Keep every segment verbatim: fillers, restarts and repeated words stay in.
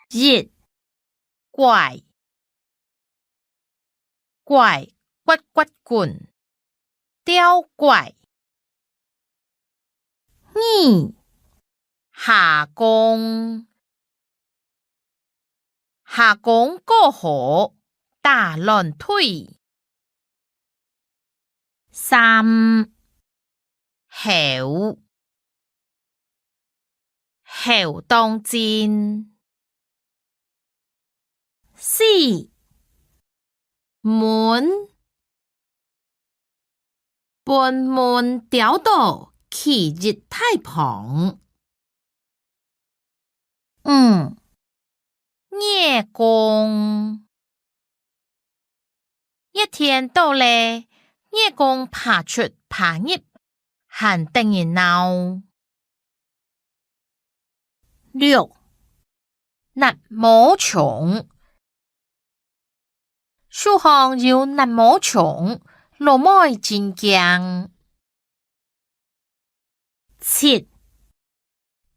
一、拐，拐，刮刮棍，吊拐。二、下工，下工過河，打卵堆。 三、猴，猴當真。四、蚊，分蚊叮著起一大蓬。 五、月光。熱天到咧，月光爬出爬入，還得人惱。六、鱲毛蟲。 樹項有鱲毛蟲，老妹真驚。七、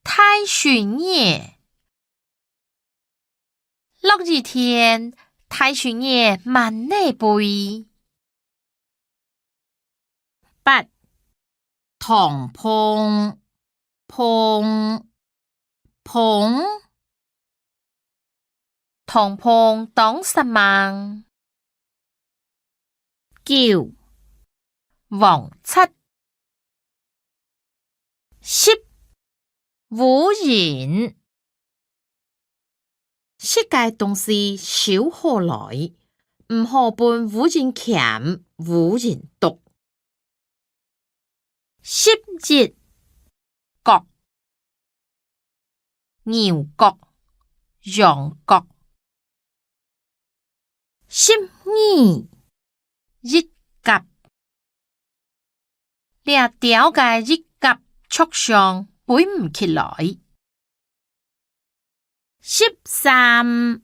大水魚。落雨天，大水魚滿哪飛。 八、糖膨，膨，膨，糖膨當煞猛。九、黃賊。十、烏蠅。 食个東西收好來，毋好分烏蠅㧡、烏蠅啄。十一、角，牛角、羊角。十二、翼胛。 這鳥个翼胛著傷，飛毋起來。十三、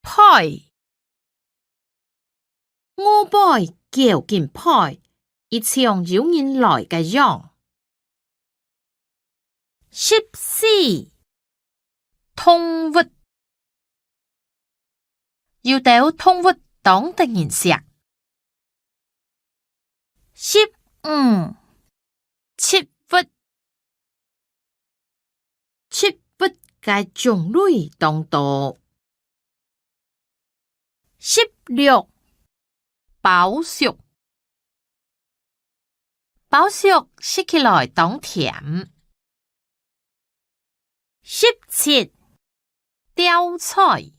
背，鵝背噭緊背，一像有人來个樣。 十四、動物。有兜動物當得人惜。十五、植物。植物个種類當多。 十六、包粟。包粟食起來當甜。十七、吊菜。